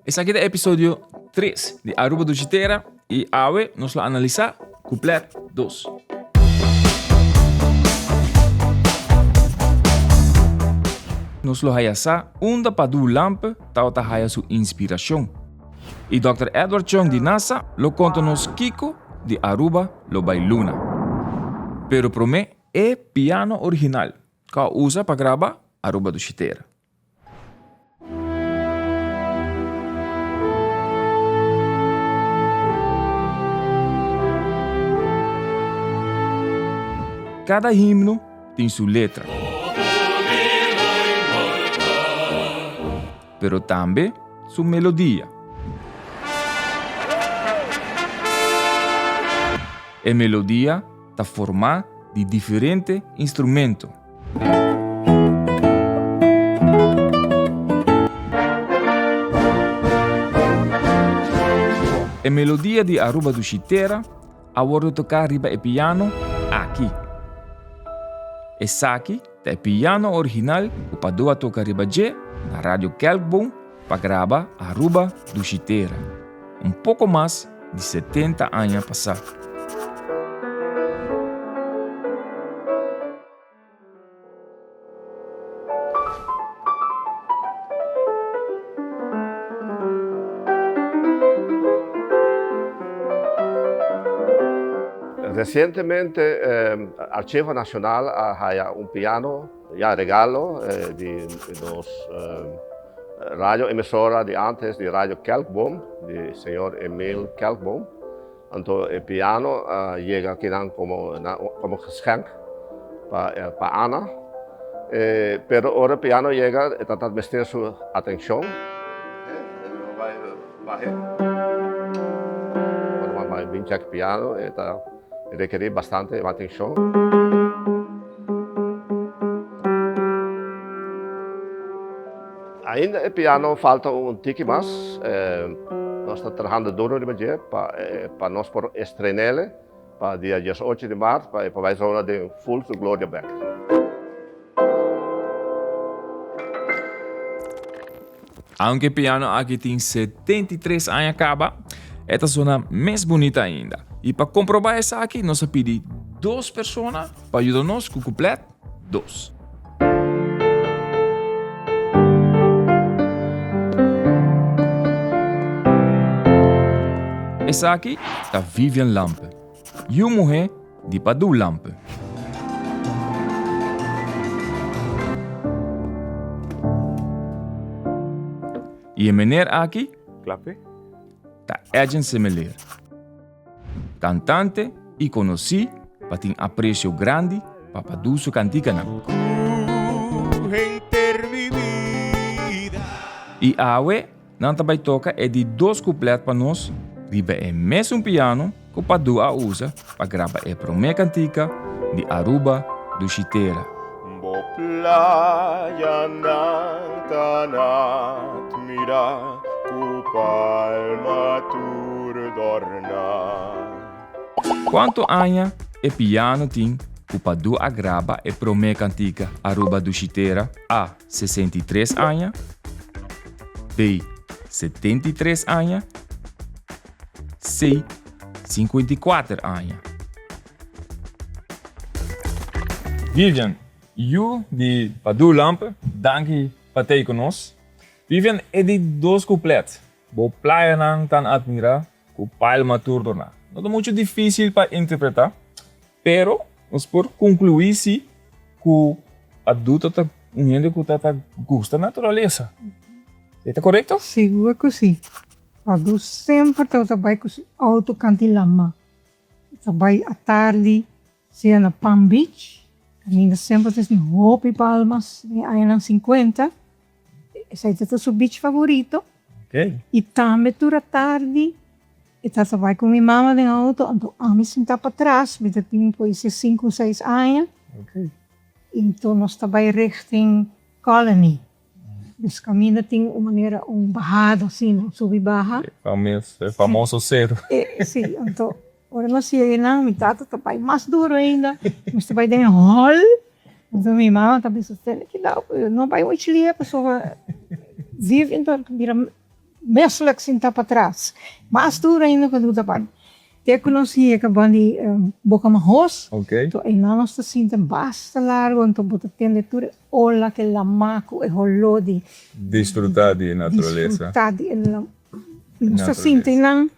Esaki ta episodio 3 di Aruba Dushi Tera y awe nos lo analisa couplet 2. Nos lo haya sa unda Padu Lampe tabata haya su inspiracion. Y Dòkter Edward Cheung di NASA lo konta nos kiko di Aruba lo bai luna. Pero promé e piano original ku a usa pa graba Aruba Dushi Tera. Kada himno tin su letra. Pero tambe su melodia. E melodia ta formá di diferente instrumento. E melodia di Aruba Dushi Tera a wordo toká riba e piano aki. Esaki Ta e piano original ku Padua toka riba dje na Radio Kelkboom pa graba Aruba Dushi Tera, un poko mas di 70 aña pasá. Recientemente Archivo Nacional a haya un piano ya regalo di nos radio emisora di antes di Radio Kelkboom di señor Emil Kelkboom. Anto e piano a yega akinan como como geschenk pa pa Ana. Pero ora e piano yega e ta mester su atencion. Ora bo bai bin chek piano e ta rekerí bastante atenshon. Ainda e piano falta un tiki mas. Nos ta trahando duro riba dje pa nos por estren'el pa dia diesocho di mart pa e por bai zona den full su gloria bek. Aunke e piano aki tin 73 aña kaba, e ta sona mes bunita ainda. I pa komprobá esaki nos a pidi dos persona pa yuda nos ku kuplet dos. Esaki ta Vivian Lampe, yu muhé Di Padu Lampe. I e meneer aki ta Edjean Semeleer, kantante i konosí pa tin apresio grandi pa Padu su kantikanan. I awe Nan ta bai toka e di dos kuplet pa nos riba e mesun piano ku Padu a usa pa graba e promé kantika di Aruba Dushi Tera. Bo playanan ta nat mira ku palma tur dorna. Kuantu aña e piano tin ku Padu a graba e promé kantika Aruba Dushi Tera? A. 63 aña, B. 73 aña, C. 54 aña. Vivian, yu di Padu Lampe, danki pa tei ku nos. Vivian, e di dos kuplet, bo playanan tan admira ku palma tur dorná. No ta muchu difísil pa interpretá, pero nos por konkluí si ku adulto ta un hende ku ta ta gusta naturalesa. E ta korekto? Sigur ku si. Padu semper tabata bai ku su outo kanti lama. E ta bai atardi sea na Palm Beach, kaminda semper ta tin hopi palmas den e añanan sinkuenta. Esei ta su beach favorito. I tambe tur atardi e tabata bai ku mi mama den outo, anto ami sinta patras, mi ta tin por ese sinku seis aña. Anto nos ta bai richting Colony. Dus kaminda tin un manera un bahada asina, un subi baha. E famoso seru. Si, anto ora nos yega einan mi tata ta bai mas duro ainda, nos ta bai den e hòl, anto mi mama ta bisa tene kidao no bai muchu lia pasobra Vivian ta bira. Misselijk sinta patras. Mas duro ainda ku ta bai. Te ku nos yega ban di Boca Mahos, to einan nos ta sinta basta largo, anto bo ta tende tur e ola ku e lama ku e holó di. Disfrutá di e naturalesa. Disfrutá di e Nos ta sinta einan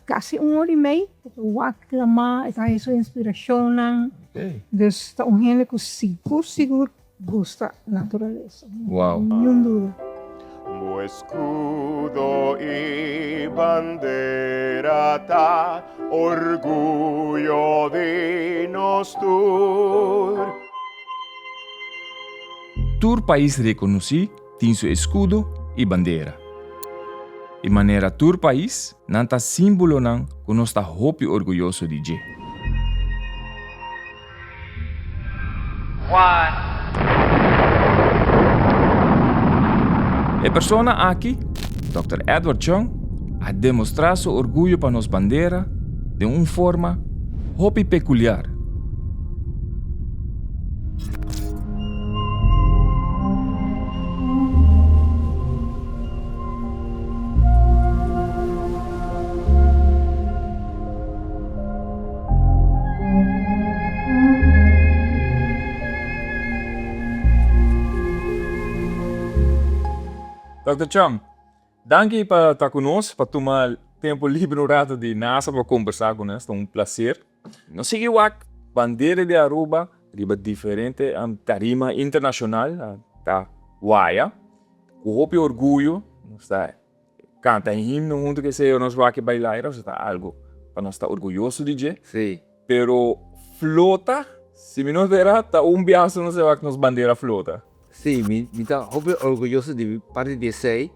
kasi un ora i mei, bo ta wak lama, e ta haña su inspirashonnan. Dus ta un hende ku sigur sigur Gusta naturalesa. Wow. Niun duda. Bo escudo y bandera ta orguyo di nos tur. Tur pais reconoci tin su escudo y bandera. Y manera tur pais, nan ta simbolonan cu nos ta hopi orguyoso di dje. E persona aki, Dòkter Edward Chung, a demostrá su orguyo pa nos bandera den un forma hopi pekuliar. Dòkter Chong, danki pa ta ku nos, pa tuma tempu liber un rato di NASA pa kombersá ku nos, ta un plaser. Nos sigui wak bandera di Aruba riba diferente tarima internashonal, ta waya ku hopi orguyo nos ta Canta e himno hunto cu esey nos wak e bailaira, eso ta algo pa nos ta orguyoso di dje. Sí. Pero flota, si mi no ta ta un biaha nos a wak nos bandera flota. Sí, mi mi ta hopi orguyoso di parti di esey.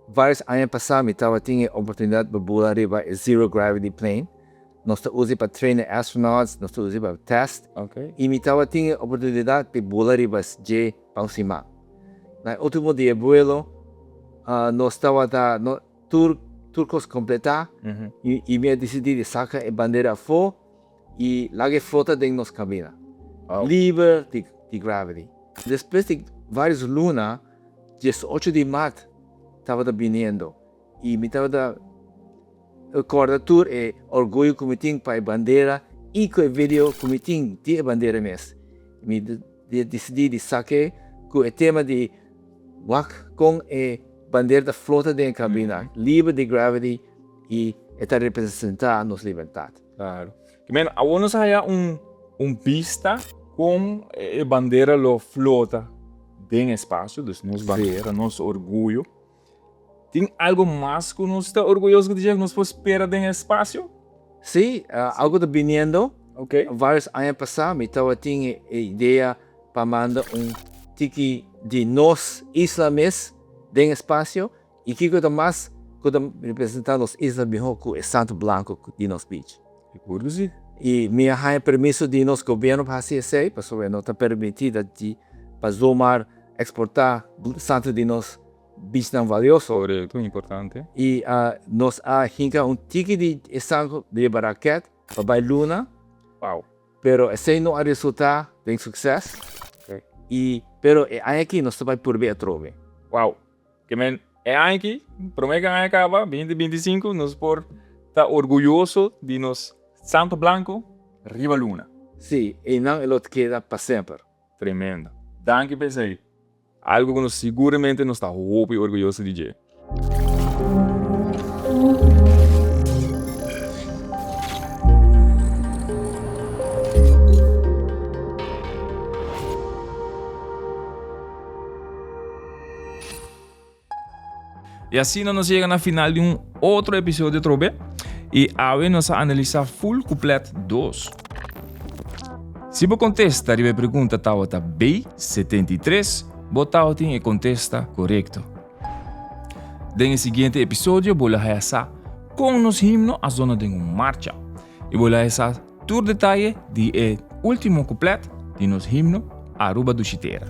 Varios aña pasa mi tabatin e oportunidad pa bula riba e zero gravity plane. Nos ta usa pa train e astronauts, nos ta usa pa test. Okay. Y mi tabatin e oportunidad pa bula riba dje pa un siman. Na e ultimo dia buelo nos tabata no tur tur kos kompletá i mi a disidí di saka e bandera afó i laga e flota den nos kabina liber di di gravity. Despues di vários luna 18 di mart tabata biniendo i mi tabata kòrda tur e orguyo ku mi tin pa e bandera i ku e video ku mi tin di e bandera mes. Mi di disidí di sak'é ku e tema di wak kon e bandera ta flota den e kabina, liber di gravity i e ta representá nos libertat. Claro. Men, awor nos a haya un un bista kon e bandera lo flota den espacio, dus nos bandera, nos orguyo. Tin algo mas ku nos ta orguyoso di dje ku nos por spera den espacio? Sí, algo ta biniendo. Ok. Varios aña pasá mi tabatin e idea pa manda un tiki di nos isla mes den espacio y kiko ta mas ku ta representa nos isla mihó ku e santo blanco di nos beach. Sigur ku si. Y mi a haña permiso di nos gobierno pa haci esey pasobra no ta permiti pa zomaar exporta santo di nos Bichnan valioso. Korekto, importante. I nos a hinka un tiki di e sangu riba raket pa bai luna. Wow. Pero esei no a resultá den sukses. I pero e aña aki nos ta bai purbe atrobe. Wow. Ke men e aña aki, promé ku e aña kaba, binti 25, nos por ta orguyoso di nos Santo Blanco riba luna. Sí, einan e lo keda pa semper. Tremendo. Danki pa esei. Algo ku nos siguramente nos ta hopi orguyoso di dje. I asina nos yega na final di un otro episodio atrobe. I awe nos a analisa full kuplet dos. Si bo kontesta riba e pregunta tabata B, 73, bo tabatin e kontesta korekto. Den e siguiente episodio bo lo haya sa kon nos himno a zona den un marcha. I bo lo haya sa tur detaye di e ultimo kuplet di nos himno Aruba Dushi Tera.